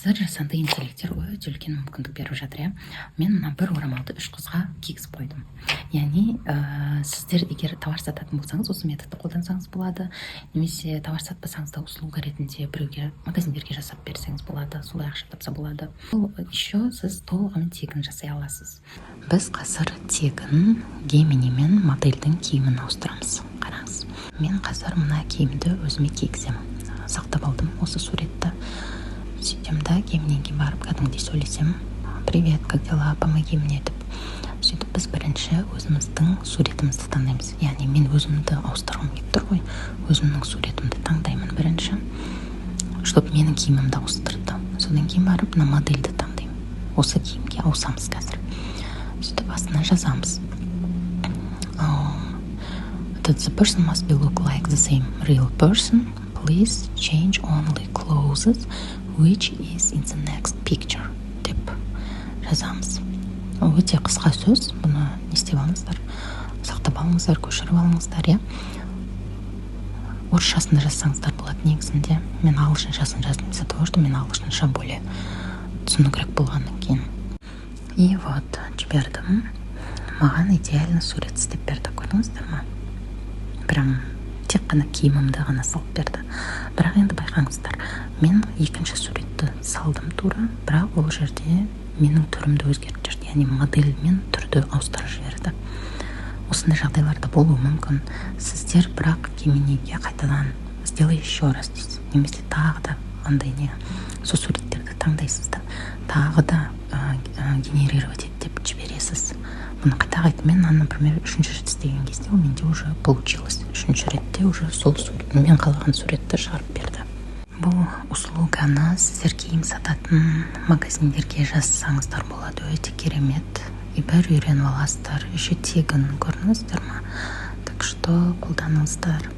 Қазір жасанды интеллекттер өте үлкен мүмкіндік беріп жатыр, иә. Мен мына бір орамалды үш қызға кигізіп қойдым. Яғни сіздер егер товар сататын болсаңыз, осы методты қолдансаңыз болады немесе товар сатпасаңыз да, услуга ретінде біреуге, магазиндерге жасап берсеңіз болады, солай ақша тапса болады. Бұл еще сіз толығымен тегін жасай аласыз. Біз қазір тегін Геминимен модельдің киімін ауыстырамыз. Қараңыз, мен қазір мына киімді өзіме кигіземін. Сақтап алдым осы суретті. Сөйтемін да, Геминиге барып, кәдімгідей сөйлесемін: «Привет, как дела, помоги мне», — деп. Сөйтіп, біз бірінші өзіміздің суретімізді таңдаймыз. Яғни мен өзімді ауыстырғым келіп тұр ғой, өзімнің суретімді таңдаймын бірінші, чтобы менің киімімді ауыстырды. Содан кейін барып мына модельді таңдаймын, осы киімге ауысамыз қазір. Сөйтіп, астына жазамыз: «That the person must be look like the same real person. Please change only clothes which is in the next picture», — деп жазамыз. Өте қысқа сөз. Бұны не істеп алыңыздар, сақтап алыңыздар, көшіріп алыңыздар, иә. Орысшасын да жазсаңыздар болады негізінде. Мен ағылшыншасын жаздым из-за того, что мен ағылшынша более түсінігірек болғаннан кейін. И вот жібердім, маған идеально сурет істеп берді, көрдіңіздер ма? Прям тек қана киімімді ғана салып берді. Бірақ енді байқаңыздар, мен екінші суретті салдым тура, бірақ ол жерде менің түрімді өзгертіп жіберді, яғни модель мен түрді ауыстырып жіберді. Осындай жағдайлар да болуы мүмкін. Сіздер бірақ Геминиге қайтадан «сделай еще раз» дейсіз немесе тағы да андай не, сол суреттерді таңдайсыз да, тағы да генерировать ет деп жібересіз. Бұны қайта қайта мен, например, үшінші рет істеген кезде ол менде уже получилось. Үшінші ретте уже сол мен қалаған суретті шығарып берді. Бұл услуганы сіздер киім сататын магазиндерге жазсаңыздар болады. Өте керемет, и бір үйреніп аласыздар, еще тегін, көрдіңіздер ма? Так что қолданыңыздар.